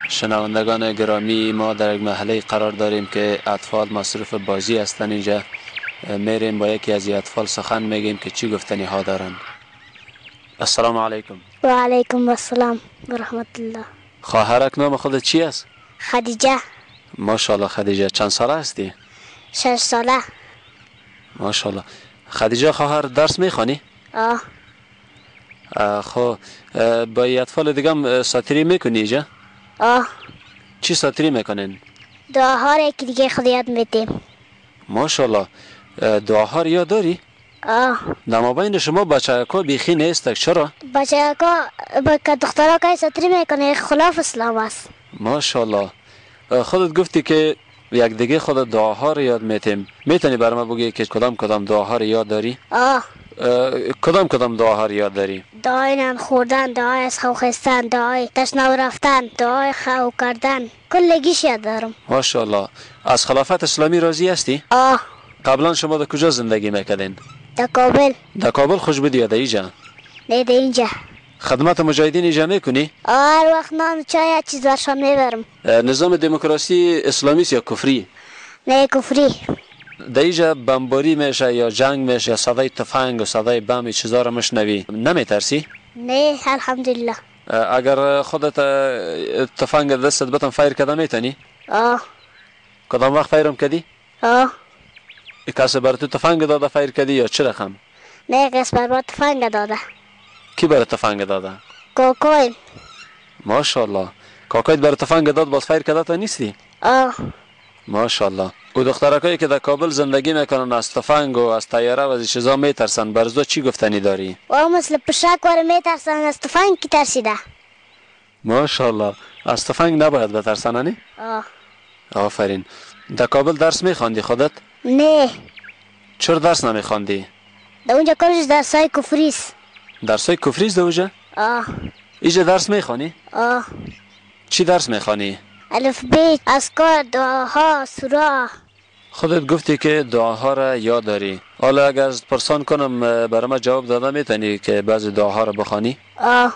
شنوندگان گرامی، ما در یک محله قرار داریم که اطفال مصروف بازی هستند. اینجا میریم با یکی از اطفال سخن میگیم که چی گفتنی ها دارن. السلام علیکم. و علیکم السلام و رحمت الله. خواهرک نام خودت چی است؟ خدیجه. ماشاءالله خدیجه، چند ساله هستی؟ 6 ساله. ماشاءالله. خدیجه خواهر درس میخوانی؟ آه. خب با اطفال دیگه هم ساتری میکنی اینجا؟ آه. چی ساتری میکنین؟ دعاها را یکی دیگه خود یاد میدیم. ماشاءالله. دعاها را یاد داری؟ آه. در مابین شما بچه‌ها بیخی نیست، چرا؟ بچه‌ها که دخترها که ساتری میکنه خلاف اسلام است. ماشاءالله. خودت گفتی که یک دیگه خود دعاها رو یاد میتیم، میتونی بر ما بگی که کدام کدام دعاها رو یاد داری؟ آه. کدام کدام دعاها رو یاد داری؟ دعای نان خوردن، دعای از خو خستن، دعای تشناب رفتن، دعای خو کردن، کلگیش یاد دارم. ماشاءالله. از خلافت اسلامی راضی هستی؟ آه. قبلا شما در کجا زندگی میکردین؟ در کابل. در کابل خوش بودی یا در اینجا؟ نه در اینجا. خدمت مجاهدین اینجا میکنی؟ هر وقت نان چای چیز برشان میبرم. نظام دموکراسی اسلامی است یا کفری؟ نه کفری. در اینجا بمباری میشه یا جنگ میشه یا صدای تفنگ و صدای بم چیزا رو مشنوی، نمیترسی؟ نه الحمدلله. اگر خودت تفنگ دستت بتن فایر کده میتونی؟ آه. کدام وقت فایرم کدی؟ آه. کسی بر تو تفنگ داده فایر کدی یا چه رقم؟ نه کس بر ما تفنگ داده. کی بر تفنگ داده؟ کاکایم. ماشاءالله. کاکایت بر تفنگ داد باز فایر کده تا نیستی؟ آه. ماشاءالله. او دخترکایی که در کابل زندگی میکنن از تفنگ و از طیاره و از چیزا میترسن، برزو چی گفتنی داری؟ و مثل پشک واره میترسن، از تفنگ کی ترسیده؟ ماشاءالله. از تفنگ نباید بترسن نی؟ آه. آفرین. در کابل درس میخواندی خودت؟ نه. چرا درس نمیخواندی؟ در اونجا کلش درسای کفری است. درسای کفری است در اونجا؟ آه. اینجا درس میخوانی؟ آه. چی درس میخوانی؟ الف ب، اذکار، دعاها، سوره. خودت گفتی که دعاها را یاد داری. حالا اگر از پرسان کنم برای ما جواب داده میتونی که بعضی دعاها را بخوانی؟ آه.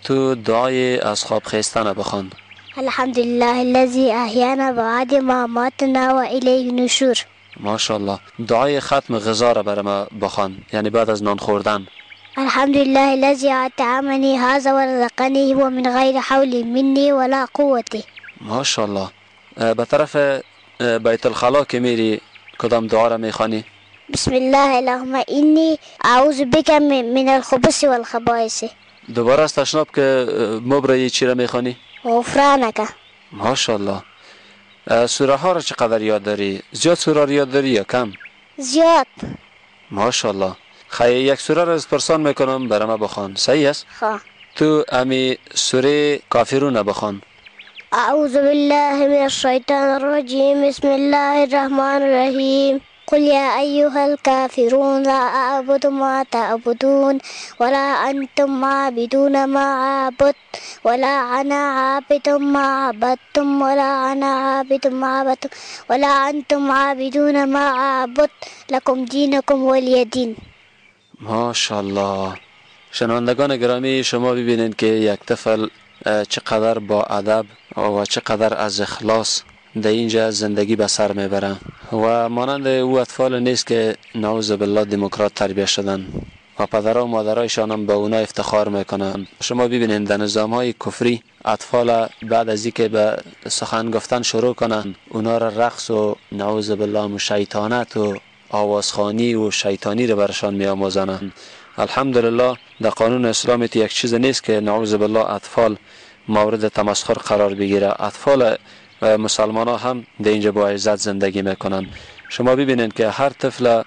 تو دعای از خواب خیستن بخوان. الحمدلله الذی احیانا بعد ما ماتنا و الیه نشور. ماشاءالله. دعای ختم غذا را برای ما بخوان، یعنی بعد از نان خوردن. الحمد لله الذي أطعمني هذا ورزقني هو من غیر حول مني ولا قوتي. ماشاءالله. به طرف بیت الخلا که میری کدام دعا را میخوانی؟ بسم الله اللهم اینی اعوذ بک من الخبث والخبائث. دوباره از تشناب که مبرای چی را میخوانی؟ غفرانک. ماشاءالله. سوره ها را چقدر یاد داری؟ زیاد سوره را یاد داری یا کم؟ زیاد. ماشاءالله. خیلی یک سوره را از پرسان میکنم برای ما بخوان، صحیح است؟ خواه. تو امی سوره کافرون بخوان. اعوذ بالله من الشیطان الرجیم، بسم الله الرحمن الرحیم. قل یا ایها الکافرون لا اعبد ما تعبدون ولا انتم عابدون ما عبدت ولا انا عابد ما عبدتم ولا انا عابد ما عبدتم ولا انتم عابدون ما عبدت لکم دینکم ولی دین. ماشاءالله. شنوندگان گرامی، شما ببینید که یک طفل چقدر با ادب و چقدر از اخلاص در اینجا زندگی به سر میبره و مانند او اطفال نیست که نعوذ بالله دموکرات تربیه شدن و پدرها و مادرایشان هم به اونا افتخار میکنن. شما ببینید در نظام های کفری اطفال بعد از اینکه به سخن گفتن شروع کنن اونا را رقص و نعوذ بالله شیطانت و آوازخوانی و شیطانی رو برشان میآموزانند. الحمدلله در قانون اسلام یک چیز نیست که نعوذ بالله اطفال مورد تمسخر قرار بگیره. اطفال مسلمان ها هم در اینجا با عزت زندگی میکنن. شما ببینید که هر طفل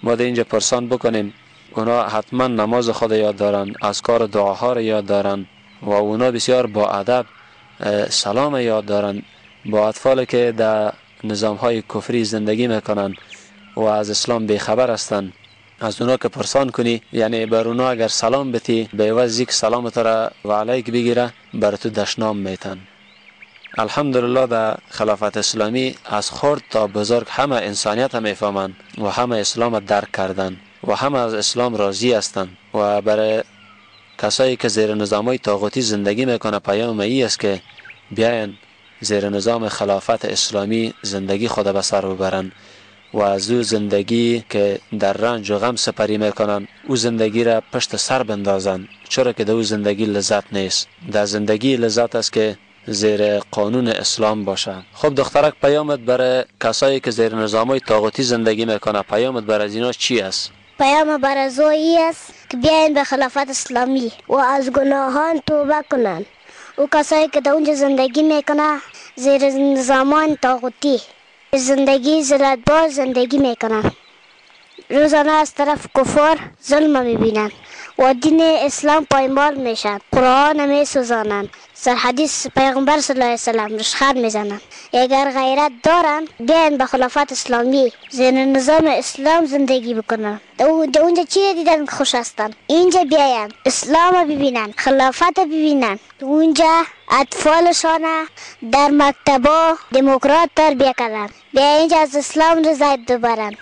ما در اینجا پرسان بکنیم اونا حتما نماز خود یاد دارن، اذکار دعاها رو یاد دارن و اونا بسیار با ادب سلام یاد دارن. با اطفال که در نظام های کفری زندگی میکنن و از اسلام بیخبر هستند، از اونا که پرسان کنی، یعنی بر اونا اگر سلام بتی به عوض یک سلام تو را و علیک بگیره بر تو دشنام میتن. الحمدلله در خلافت اسلامی از خرد تا بزرگ همه انسانیت هم میفهمند و همه اسلام درک کردن و همه از اسلام راضی هستند و برای کسایی که زیر نظامای طاغوتی زندگی میکنه پیام ای است که بیاین زیر نظام خلافت اسلامی زندگی خود به سر ببرن و از او زندگی که در رنج و غم سپری میکنن او زندگی را پشت سر بندازن، چرا که در او زندگی لذت نیست. در زندگی لذت است که زیر قانون اسلام باشه. خب دخترک، پیامت برای کسایی که زیر نظامای طاغوتی زندگی میکنه، پیامت برای از اینا چی است؟ پیام برای ازویی است که بیاین به خلافت اسلامی و از گناهان توبه کنن. او کسایی که در اونجا زندگی میکنه زیر نظامان طاغوتی زندگی ذلتبار زندگی میکنن، روزانه از طرف کفار ظلم میبینن و دین اسلام پایمال میشن، قرآن میسوزانن، سر حدیث پیغمبر صلی الله علیه وسلم رشخند میزنن. اگر غیرت دارن بیاین به خلافت اسلامی زیر نظام اسلام زندگی بکنن. در اونجا چی دیدن خوش هستن؟ اینجا بیاین اسلام ببینن، خلافت ببینن. اونجا اطفالشان در مکتبا دموکرات تربیه کردن، بیا اینجا از اسلام رضایت ببرن.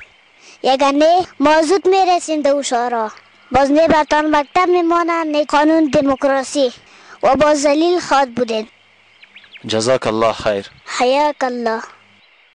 اگر نه ما زود میرسیم به اوشارا، باز نه برتان مکتب میمانن نه قانون دموکراسی و باز ذلیل خواد بودین. جزاک الله خیر. حیاک الله.